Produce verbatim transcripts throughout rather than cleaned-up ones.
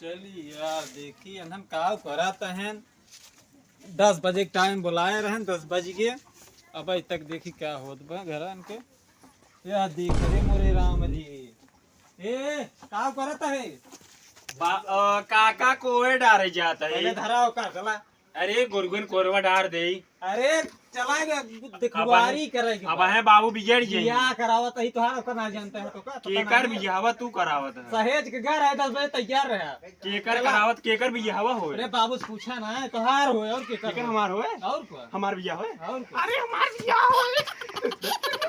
चली यार, देखी अनहन का करत हैं। दस बजे के टाइम बुलाए रहन, दस बज गए, अब तक देखी का होत बा घर इनके। यह देख रे मोरे राम जी, ए का करत है? बा-, अ, काका कोए डारे जात है। पहले धराओ का चला। अरे गुरगुन कोरवा डार दे। अरे चला गे, दिखवारी करे के अब बा। है बाबू बिगड़ जाई। बियाह करावत ही तोहार, ओकर ना जानते हैं तो का, तो केकर बियाहवा तू करावत है? सहेज के घर है, दस बजे तैयार रहा। केकर चला। करावत, केकर बियाहवा होए? अरे बाबू से पूछा ना, तोहार होए और केकर केकर होए? हमार होए? और का? हमार बियाह होए? और का? अरे हमार बियाह होए।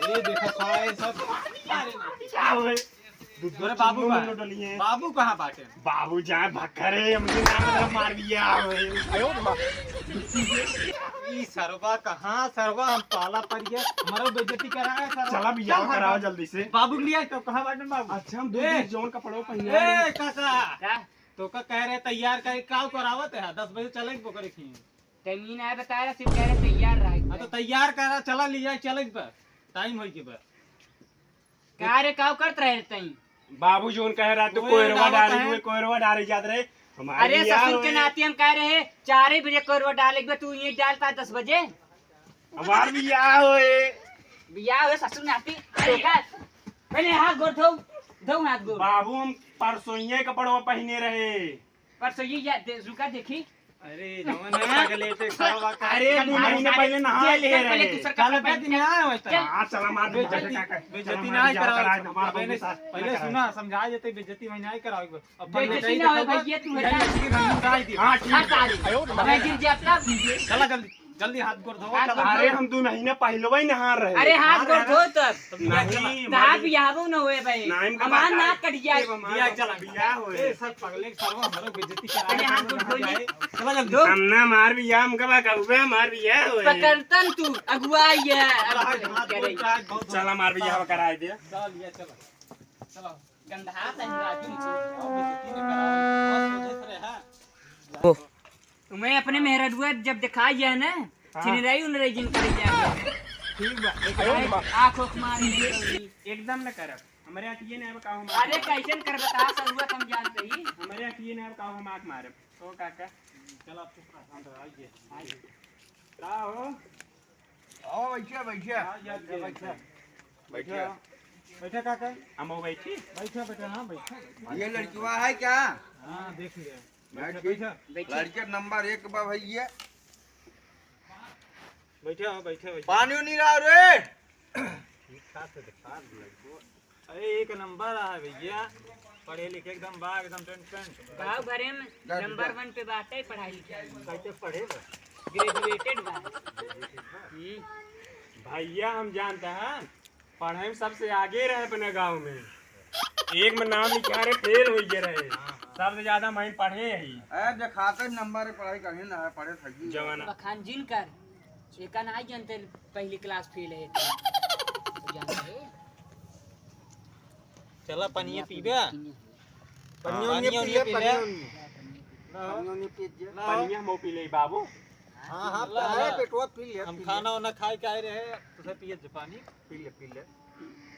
ये देखो सारे सब। बियाह होए। अरे बाबू कहाँ? बाबू कहाँ बाटे? बाबू जाए भक्खरे, हमके नाम मार दिया होए। ई सरवा कहाँ, सरवा हम पाला पड़ गया, हमारा बेइज्जती करा है सरवा। चला बियाह चल कराओ भाई। जल्दी से। बाबू के लिए तो कहाँ बाटे बाबू? अच्छा, हम दो ए! दिन जौन कपड़ों पहने ए, हैं। काका। क्या? तो का कह रहे तैयार कर, का करावत है? दस बजे चले बोकरे खी। टाइम ही ना बताया, सिर्फ कह रहे तैयार रहा। हाँ, तो तैयार करा, चला ले जाए, चले बा। टाइम होई के बा। का रे, का करत रहे तई? बाबू जोन कहे रहा, तू कोयरवा डाले, कोयरवा डाले जात रहे। हमारे अरे बियाह ससुर के होए। नाती हम कह रहे, चार ही बजे कोयरवा डाले के बा, तू ये डाल पाए दस बजे। हमार बियाह होए। बियाह होए ससुर नाती। अरे यार, पहले हाथ गोड़ धो, धो हाथ गोड़। बाबू हम परसोइये कपड़वा पहने रहे। परसों ये याद दे, रुका देखी। अरे, जवन है पगलेट, साला का अरे, दू महीने पहले नहा ले रहे। पहले दूसरा कपड़ा पहन के। हाँ, चला मार दे, बेइज्जती, बेइज्जती ना कराओ। पहले, पहले सुना, समझा देते, बेइज्जती वहीं ना कराओ। अब बेइज्जती ना हो भैया, तू हटा। हाँ, ठीक है। मैं गिर जाता। चला जल्दी। जल्दी हाथ गोड़ धोवा, हाथ चला। गोड़ अरे, धो। हम दू महीने पहिले ही नहा रहे। अरे, हाथ गोड़ धो तब। नहीं, कहाँ बियाहबो न होए भाई? नहीं, हमार नाक कट जाए। बियाह चला, बियाह होए। ए, सब पगले, सर्व हमारो बेइज्जती करा अरे, हाथ गोड़ धो ले। चला जल्दी। हम ना मार बियाह, हमका बा कहबे, मार बियाह होए। पकड़तन तू, अगुआ ये। चला, हाथ गोड़ का बहुत चला, मार बियाह कराए दे। चला लिया, चला। चला। गंधा तनी राजू। आओ, बेइज्जती न कराओ। बस, सोझे से रहे, हाँ। ओ। तुम्हें अपने मेहररुआ जब दिखाई है ना, हाँ। छिनराई उनराई जिन कर जाए। ठीक बा। आँख ओख मार ले। एकदम न करब। हमरे आँख ये ना आवे का हम अरे कैसन कर बता सरुआ, हम जानते ही। हमरे आँख ये ना आवे का हम आँख मारब। ओ काका। चल आप चुप रह, हम तो आइए। आइए। का हो? आओ, बैठिया, बैठिया। हाँ, यार, बैठिया, ये बैठिया। बैठिया। बैठा काका। हम हो बैठी? बैठा बेटा, हाँ, बैठा, बैठा। ये लड़किवा है क्या? हाँ, देख लिया। बैठ बैठा, गई। बैठा। लड़के नंबर एक बा भैया। बैठा हो, बैठा, बैठा। पानी उनी लाओ रे। ठीक ठाक से दिखा दे लड़को। अरे, एक नंबर है भैया, पढ़े लिखे एकदम बा, एकदम टन टन। गाँव भरे में नंबर वन पे बाटे पढ़ाई लिखाई में। कैसे पढ़े बा? ग्रेजुएटेड बा। हम्म। भैया, हम जानता है, पढ़ाई में सबसे आगे रहे अपने गाँव में। एक में नाम लिखा रहे, फेल हो गए रहे। सबसे ज्यादा मैं पढ़े ही। ए, देखाते नंबर है, पढ़ाई कहीं ना है, पढ़े सही है। जमाना। बखान जिन कर। एका ना जनते पहली क्लास फेल है। जानते? चला, पनिया पीबे? पनिया उनिया पी ले, पनिया उनिया। पनिया उनिया पी ले। पनिया हम पी ले, बाबू। हाँ, हाँ, ला, पी ले, ला। बेटवा पी ले, हम पी ले। खाना वाना खाए के आए रहे, तुझे पिए जो पानी। पी ले, पी ले।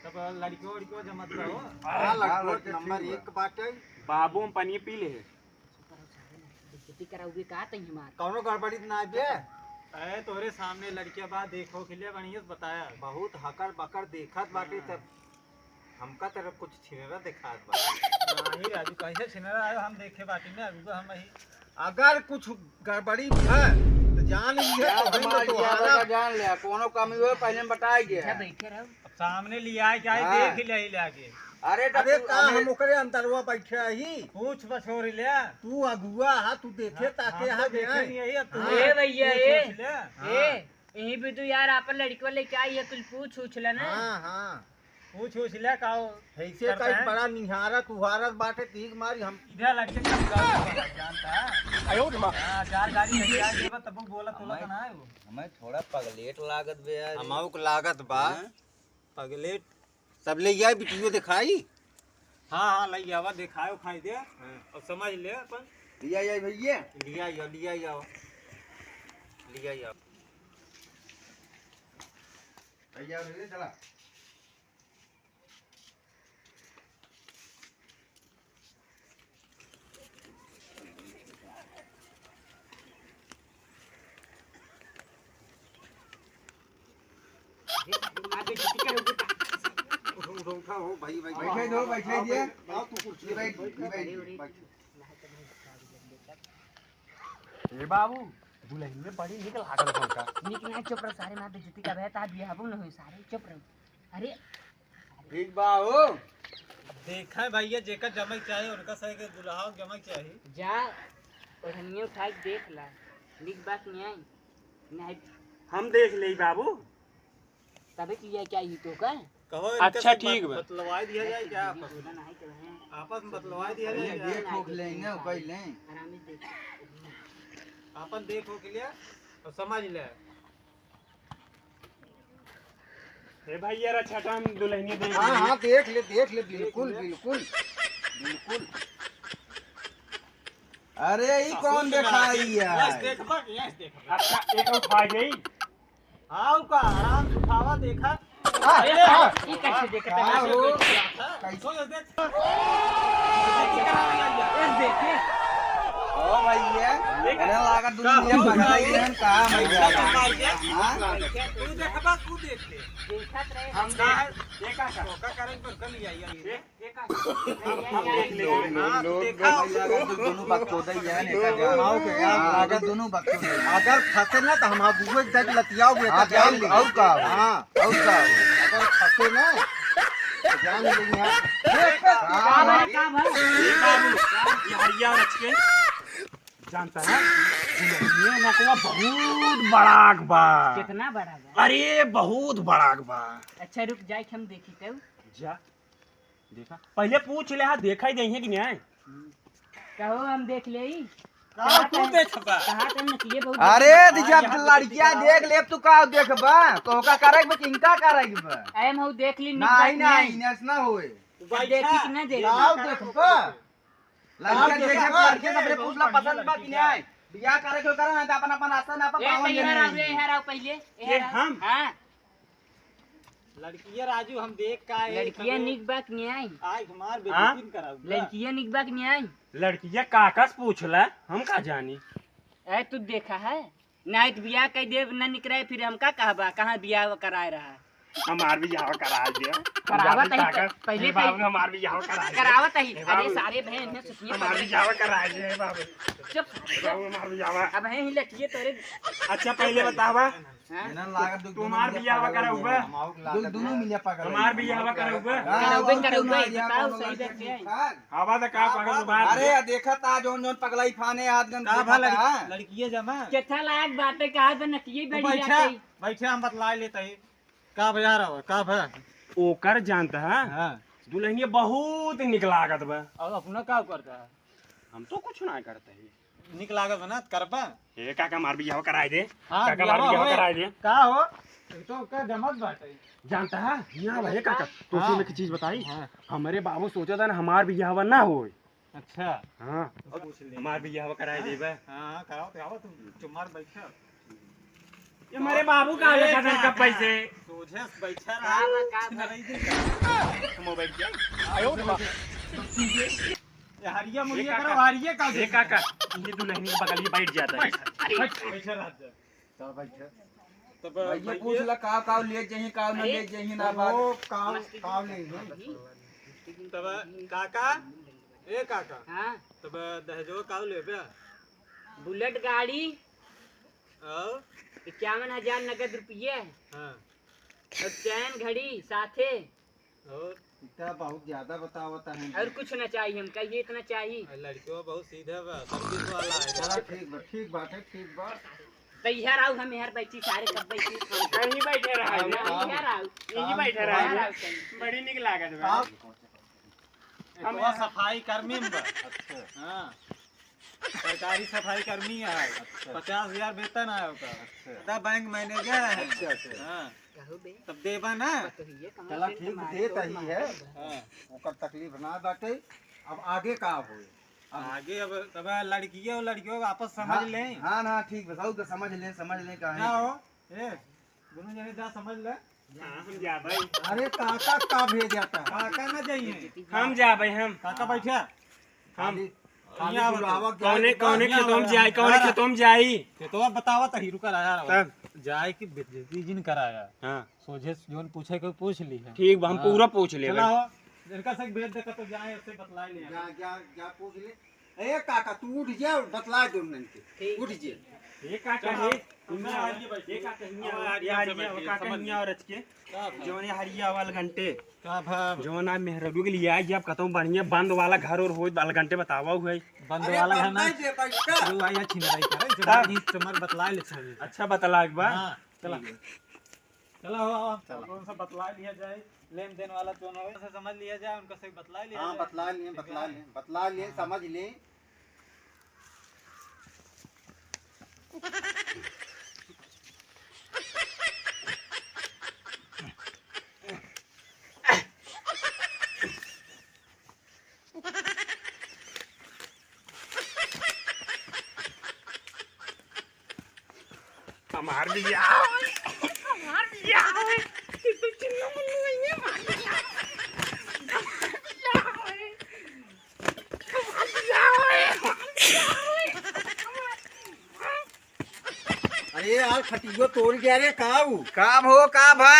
तब लड़कियों वड़कियों जमत रहो। हाँ, लड़कियों नंबर एक बाटे। बाबू, हम पनिया पी ले। बेइज्जती कराउबे का तई हमार? कौनो गड़बड़ी त ना बे? अरे तोरे सामने लड़किया बा, देखो खिलिया बढ़िया से बताया। बहुत हकर बकर देखत बाटे हाँ। तब हमका तरफ कुछ छिनरा देखात बा। नहीं राजू, कैसे छिनरा आयो हम देखे बाटी में अभी हम वही। अगर कुछ गड़बड़ी है तो जान लीजिए क्या तो हम तुम्हारा तो इरादा हारा का जान ले, कोनो कमी हो पहले में बताए गया। अच्छा, बैठे रहो। अब सामने लिया है, क्या ही हाँ। देख ले ही लागे। अरे तो अरे तू का हमें हम ओकरे अंदरवा बैठे ही। पूछ बछोर ले। तू अगुआ हा, तू देखे हाँ, ताके हम हा तो देखे बे। नहीं है, अब तू हाँ। ए भैया, पूछ ए। पूछ ले। हाँ। ए, यहीं पे तू यार आपन लड़कवा लेके आई है, कुछ पूछ उछ ले ना। हाँ, हाँ। पूछ उछ ले का हो ऐसे करता कहीं है? बड़ा निहारत उहारत बाटे, तीक मारी हम। इधर लड़के सब गाँव में जानता है। आयो रे माँ। हाँ, चार गाड़ी लड़के आ गए बा, तब वो बोला तोला हमें, का ना है वो। हमें थोड़ा पगलेट लागत बे यार। हमाऊ के लागत बा। हाँ? पगलेट। सब ले गया वीडियो दिखाई। हाँ, हाँ, ले आवा, दिखाओ, खाई दे। हाँ। और समझ ले अपन। लिया जाए भैया। लिया जाओ, लिया जाओ। लिया जाओ। ले जाओ, ले चला। बैठे दो, बैठे दिए। ये बैठ, ये बैठ, बैठ। ए बाबू, दुलहिनिया बड़ी निक लागल हमका। निक ना, चुप रह सारे, माँ बेइज्जती का बहता बियाहबो न होई सारे, चुप रह। अरे ठीक बा हो। देखा भैया, जेकर जमई चाही, उनका सही के दुल्हा जमई चाही। जा, ओढ़निया उठाई के देख ला, निक बात नहीं आई। नहीं। हम देख लेई बाबू। तबे कि ये क्या ही तो का? कहो, इनका अच्छा, से ठीक बत-, बा। बतलवाई दिया जाए क्या आपस में? आपस में बतलवाई दिया जाए ये क्या? देख होख ले, इन्हें उकई ले। आराम से देख। आपन देख होख लिया और समझ ले। ए भाई, यार, अच्छा टाइम दुलहिनिया देख हाँ, ली। हाँ, देख ले, देख ले, बिल्कुल, बिल्कुल, बिल्कुल। अरे, ई कौन देखाई है? यस, देखबा, यस, देखबा। अच्छा, एक उठा गई। आओ का, आराम से उठावा, देखा। हाँ, अरे, हाँ। ई कैसे देखत है? हाँ, वो कैसे? कैसे? ओ भैया, देख। अरे, लागत दुनिया पकड़ाई है, का भैया? हाँ? तू देखबा, तू देख ले। हम का है? देखा का? धोखा करेंगे तो कर लिया, ये। हम देख लेंगे। हाँ, देखा। दोनों बकचोदा ही है, नेता जान। आओ के यार, हाँ। लागत दोनों बकचोदा ही है। अगर फंसे ना, तो हम आगू एक जगह लतियाओ, हाँ, एक जान जान ले। और का? हाँ। और का? अगर फंसे ना, तो जान लेंगे। हाँ। का भाई, का भाई? ए बाबू, ये हरिया रच के जानता है, ये नकवा बहुत बड़ा बा। कितना बड़ा बा? अरे, बहुत बड़ा बा। अच्छा, रुक, जाए के हम देखी तब। जा। देखा, पहले पूछ ले, हाँ, देखा ही देइहे कि नहीं? कहो, हम देख लेई। का तू देखबा? कहा तन नकलिए बहुत अरे, देखबा। जब लड़किया देख ले, तू का देखबा? तो ओका करेक बा कि इनका करेक बा? अरे, हम देख ली, नहीं, नहीं, नहीं। इन्हें ना होए। तब देखी कि ना देखी? का देखबा? लड़किया देखे, लड़किया से अपने पूछला पसंद बा कि नहीं? बियाह करे के करा, नहीं तो अपन, अपन आस्था ना, अपन ए, बावन तो इधर आओ, जने। ए, इधर आओ पहले, ए, इधर आओ। हम? हाँ। लड़किया राजू, हम देख का है, लड़किया तबे निक बा कि नहीं आई? आज हमार हाँ? बेइज्जती कराऊ। लड़किया निक बा कि नहीं आई? लड़किया काका से पूछला, हम का जानी। ए, तू देखा है? नहीं तो बियाह कई देब, ना निकरे, फिर हम का कहबा, कहाँ बियाह कराए रहा? हमार बियाह कराए दे। करावत ही, काका, पहले ए बाबू, पहले हमार बियाह कराए दे। करावत ही। ए अरे बाबू, सारे बहन हैं, सुनिए हमार पहले। बियाह कराए दे, ए बाबू। चुप। ए बाबू, हमार बियाह। अब हैं ही लठिए तोरे। अच्छा, पहले बतावा। हाँ? इन्हन लागत दुख तुम्हार दुनो बियाह मिलिया पगल कराउबा? हो गए। हम आउक लागत दुनो है। मिलिया पगल हो गए। हमार बियाह कराउबा? हाँ, करउबे, दुनो करउबे, मिलिया बताओ पगल सही हो गए। बात क्या है? आवा त का हाँ, पगल बात। अरे, देखा ता जौन जौन पगलाई फाने हाथ गन का देखा भा लड़-, था। लड़किए जमा? केथा लायक बाटे, कहा त नकिए तू बैठ बैठा, जाते। बैठा, हम बतला लेते ही। का भा यार, का भा? ओकर जानता है? हाँ। दुलहिनिया बहुत निक लागत बा। अब अपना का करता है? हम तो कुछ ना करते ही। निक लागत बा ना, करबा? ए काका, हमार बियाह कराए दे। हाँ, काका, हमार बियाह बियाह होए। कराए दे। का हो? ये तो का जमत बाटे। जानता है? यहाँ भाई काका, तो हाँ। सुन एक चीज बताई। हाँ। हमरे बाबू सोचा था ना, हमार बियाह ना होए। अच्छा। हाँ। पूछ ले। हमार बियाह कराए देबे। हाँ, हाँ, कराओ तो आवा तुम, चुम्मार बैठा। ये हमारे बाबू का ए, लेखा धन का का, पैसे। सोझे से बैठा रहा। का बा, का बा? नहीं दिन का। मोबाइल क्या? आयो रे बाप। ये हरिया मुड़िया ये करो, काका। हरिया का ये देखा? काका, ये दुलहिनी के बगल में बैठ जाता है। बैठ, बैठ, बैठ रह जा। चल बैठ। तब भैया भैया पूछ ला, का, का ले जाही, का न अरे, ले जाही, ना बात। वो का, का ले जाही। तब काका, ए काका, हाँ। तब दहेजो का लेबे? बुलेट गाड़ी। और? इक्यावन हजार नगद रुपये। हाँ। और चैन घड़ी साथे। और? इतना बहुत ज्यादा बतावत है। और कुछ ना चाहिए हमका, ये इतना चाहिए। और लड़कियों बहुत सीधा बा, सर्विस वाला है। चला ठीक बा, ठीक बात है, ठीक बा। तो यार आओ, हम यार बैठी सारे, कब बैठी? यहीं बैठे रहा है। आओ, आओ। यार आओ। यहीं बैठे रहा है। यार आओ, चल। बड़ी निक लागत बा। आओ। हम तो सफाई कर्मी में बा। अच्छा। हाँ। सरकारी सफाई कर्मी है। अच्छा। पचास हजार वेतन है ओकर। अच्छा। दा बैंक मैनेजर है। अच्छा, अच्छा। हाँ। कहू बे। तब देबा ना। चला ठीक, देत ही है। हाँ। ओकर तकलीफ ना बाटे। अब आगे का होई? अब आगे अब तब लड़कियों, लड़कियों का आपस समझ हाँ, लें। हाँ, ना, ठीक बताओ तो समझ लें, समझ लें काहे ना के। हो? ए, दोनों जने जा समझ ले। हाँ, हम जाबे। अरे काका का भेज जाता है? काका ना जाइए। हम जाबे, हम। काका बैठा। हम। खाली, खाली यहाँ बुलावा क्या कौने, है? कौने यहाँ खेतों में वाला। जाई, कौने हाँ। खेतों में जाई? खेतवा बतावा तही, रुका रहा, रहा। तब। जाए कि बेइज्जती जिन कराया। हाँ। सोझे जौन पूछे के पूछ ली है। ठीक बा, हम हाँ। पूरा पूछ लेबे। चला हो, इनका से भेज देता तो जाए, ऐसे बतला ले। जा, जा, जा पूछ ले। ए काका, तू उठ जा, बतला दे उन्हन के। ठीक। उठ जा। ये का कहे? ये का कहे? ये का कहे? और आज ये का कहे? और आज के? का भा? जौन ये हरिया वाला घंटे। का भा? जौन आप मेहररू के लिए आई, अब कतौ बढ़िया बंद वाला घर और होई, अलगंटे बतावा हुए। बंद अरे, वाला घर ना। बंद दे, बंद कर। तू आई, अच्छी लड़ाई करे, जब का? नहीं तुम्हारे बतला ले छावे। अच्छा, बतला एक बार। हाँ, चला। ठीक है। चला, हो, आओ। चला। कौन सा बतला लिया जाए, लेन देन वाला कौन हो, से समझ लिया जाए, उनका से बतला लिया हाँ, जाए। बतला लिए, ठीक बतला है? लिए, बतला लिए, हाँ। समझ लिए। हमार बियाह होई, हमार बियाह होई, तू तो चिन्नू मुन्नू नहीं है, हमार बियाह होई, हमार बियाह होई, हमार बियाह होई, हमार बियाह होई। अरे यार, खटियो तोड़ गया रे, का ऊ? का भो, का भा?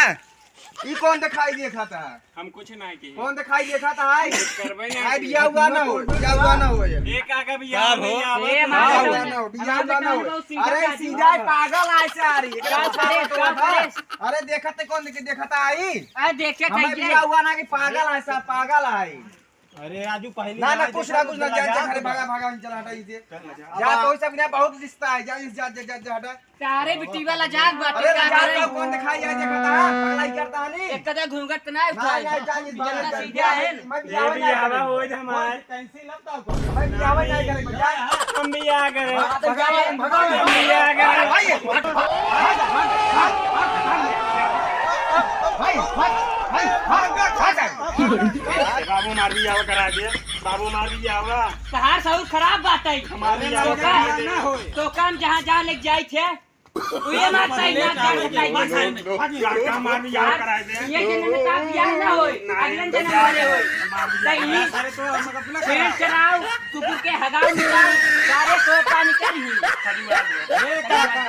ई कौन दिखाई देखा था? हम कुछ ना किए। कौन दिखाई देखा था? आई? करबे ना आई, किए। बिया हुआ ना हो, बिया हुआ ना हो ये। एक आगे बिया का नहीं भो? आवे ए, तो मार बिया दो। हुआ ना हो, बिया हमारे हुआ ना हो। दुकान में सीधा अरे, काजू सीधा है। पागल है सारी। का करे, का करे? अरे, देखा ते कौन देखे, देखा था आई? अरे, देखे हमें था ये। बिया हुआ ना कि पागल है साहब, पागल है। अरे राजू, पहली ना, ना, बार कुछ देखा ना, तो कुछ ना, चला जा, जा, जा, घरे चला। भागा, भागा, चला, हटा इसे। चला जा। जा, अब तो सब ना बहुत रिश्ता है, जा, जा, जा, जा, जा, हटा। सारे बिटिया वाला जाग बाटे, अरे, का जा, करे? जा, कौन दिखाई है, देखा था, पगलाई करता है, नहीं? एक कदा घूंघट ना ना, उठाई। ना, जा, जा, जा, सीधा जा, है। मैं ये बियाह भी नहीं आवा करेंगे। हो जा हमार। Cancel अब तो। भाई, बियाह नहीं करेंगे, जा। हम बियाह करें। भाग, भाग, भाग, भाग। हम बियाह करें। भाई, भाग, भाग, भाग, भाग, भाग। भाई, भाई, भाई, भाग, भाग। बाबू मार भी आवा करा दे, बाबू मार भी आवा। तहार सहूर खराब बाटे। हमार भी आवा तोका, करा दे। तोका हम जहाँ जहाँ लेके जाई थे, उहे मार ताई ना जान बताई। काका मार भी आवा करा दे। ये जने में ताप बियाह ना होई, अगले जने मरे होई। मार भी आवा। सही। अरे तो हम अपना पेट चराओ, कुकुर के हगाओ निकाल, सारे तो पानी कर ही। ए काका,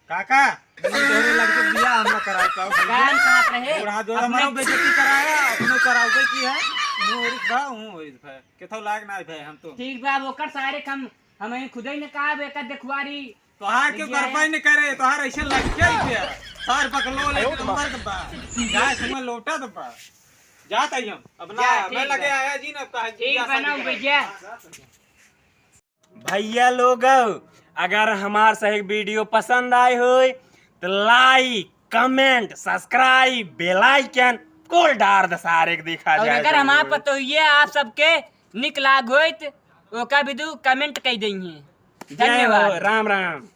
काका, तोरे लड़के बियाह हम ना कराए पाओ। गान कहाँ पर है? बूढ़ा जो अपने हमारा बेइज्जती कराया, अपने कराओगे की है? मूर्ख बा, हूँ, मूर्ख है। केथो लायक ना है भाई हम तो। ठीक बा, अब ओकर सारे काम हम ही खुदे ने कहा, बेटा देखवारी। तोहार क्यों देखिए। करबे न करे, तोहार ऐसे लग गया है क्या? सार पकलो, लेकिन नंबर दबा। जा, सुमा लोटा दबा। जात आई हम। अपना जा, ठीक मैं लगे बा। आया जी ना, अब कहा ठीक जा बा ना, शादी करा। भैया। भैया लोग, अगर हमार सही video पसंद आए होय, तो like, comment, subscribe, bell icon कुल डार दे सारे के देखा और जाए अगर जरूर। हमार पतोहिया आप सबके निक लाग होय, तो ओका भी दू comment कई देइहे। जय हो, धन्यवाद। राम राम।